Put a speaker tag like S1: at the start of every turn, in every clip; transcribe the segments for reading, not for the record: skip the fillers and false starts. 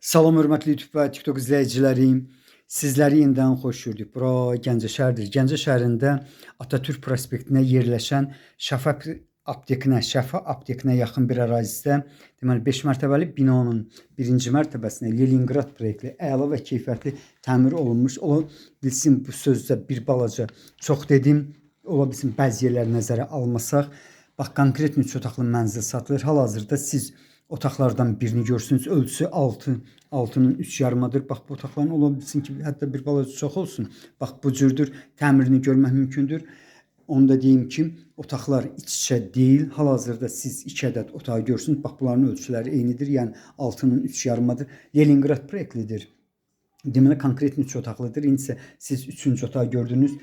S1: Salam hörmətli YouTube və TikTok izləyicilərim. Sizləri yenidən xoş gördük. Bura Gəncə şəhəridir. Gəncə şəhərində Atatürk prospektinə yerləşən Şəfa aptekinə, Şəfa aptekinə yaxın bir ərazidə, deməli 5 mərtəbəli binanın birinci mərtəbəsində Leningrad proyektli əla və keyfiyyətli təmir olunmuş. Ola bilsin bu sözdə bir balaca çox dedim. Ola bilsin bəzi yerləri nəzərə almasaq. Bax, konkret 3 otaqlı mənzil satılır. Hal-hazırda siz otaqlardan birini görürsünüz. Ölçüsü 6, 6-nın 3 yarımadır. Bax, bu otaqların ola bilsin ki, hətta bir balaca çox olsun. Bax, bu cürdür. Təmirini görmək mümkündür. Onu da deyim ki, otaqlar iç-içə deyil. Hal-hazırda siz 2 ədəd otağı görürsünüz. Bax, bunların ölçüləri eynidir. Yəni 6-nın 3 yarımadır. Leningrad proyektlidir. Deməli konkret 3 otaqlıdır. İndi isə siz 3-cü otağı gördünüz.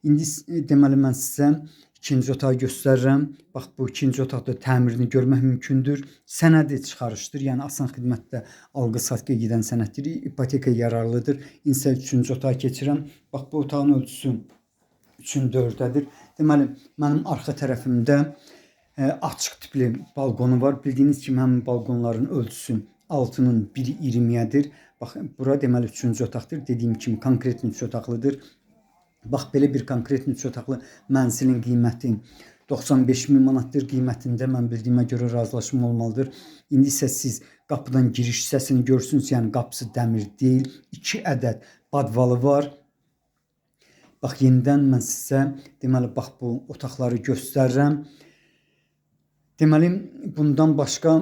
S1: İndi deməli mən sizə ikinci otağı göstərirəm. Bax, bu ikinci otaqda təmirini görmək mümkündür. Sənədi çıxarışdır. Yəni asan xidmətdə alqı-satqıya gedən sənəddir. İpoteka yararlıdır. İndi isə üçüncü otağa keçirəm. Bax, bu otağın ölçüsü 3-ün 4-ədir. Deməli mənim arxa tərəfimdə açıq tipli balkonu var. Bildiyiniz kimi həmin balkonların ölçüsü 6-nın 1.20-yədir. Bax, bura deməli üçüncü otaqdır. Dediyim kimi konkret 3 otaqlıdır. Bax, belə bir konkret 3 otaqlı mənzilin qiyməti 95 min manatdır. Qiymətində mən bildiyimə görə razılaşma olmalıdır. İndi isə siz qapıdan giriş hissəsini görürsünüz. Yəni qapısı dəmir deyil. 2 ədəd badvalı var. Bax, yenidən mən sizə deməli bax bu otaqları göstərirəm. Deməli bundan başqa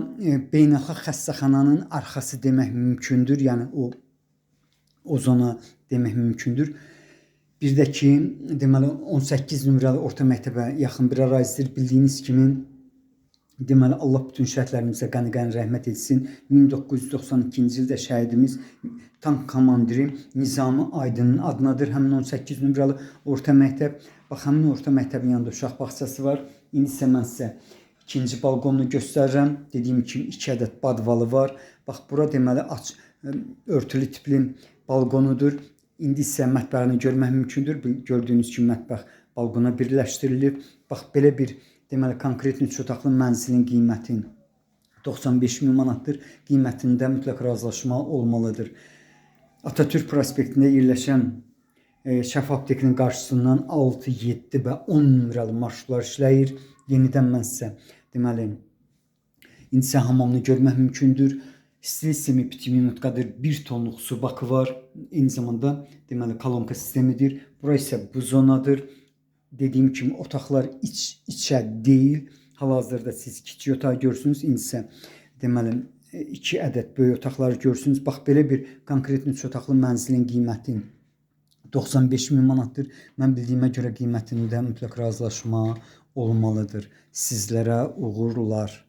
S1: beynəlxalq xəstəxananın arxası demək mümkündür. Yəni o zona demək mümkündür. Bir də ki, deməli 18 nömrəli orta məktəbə yaxın bir ərazidir. Bildiyiniz kimi, deməli Allah bütün şəhidlərimizə qəni-qəni rəhmət etsin. 1992-ci ildə şəhidimiz tank komandiri Nizami Aydın'ın adınadır. Həmin 18 nömrəli orta məktəb. Bax, həmin orta məktəbin yanında uşaq bağçası var. İndi isə mən sizə ikinci balkonunu göstərirəm. Dediyim kimi 2 ədəd badvalı var. Bax, bura deməli örtülü tipli balkonudur. İndi isə mətbəxini görmək mümkündür. Gördüyünüz kimi mətbəx balkona birləşdirilib. Bax, belə bir deməli konkret 3 otaqlı mənzilin qiyməti 95 min manatdır. Qiymətində mütləq razılaşma olmalıdır. Atatürk prospektində yerləşən Şəfa aptekinin qarşısından 6, 7 və 10 nömrəli marşrutlar işləyir. Yenidən mən sizə deməli indi isə hamamını görmək mümkündür. Stil sistemi pitiminutkadır. 1 tonluq su bakı var. Eyni zamanda deməli kolonka sistemidir. Bura isə bu zonadır. Dediyim kimi otaqlar iç içə deyil. Hal-hazırda siz kiçik otağı görürsünüz. İndi isə deməli 2 ədəd böyük otaqları görürsünüz. Bax, belə bir konkret 3 otaqlı mənzilin qiyməti 95 min manatdır. Mən bildiyimə görə qiymətində mütləq razılaşma olmalıdır. Sizlərə uğurlar.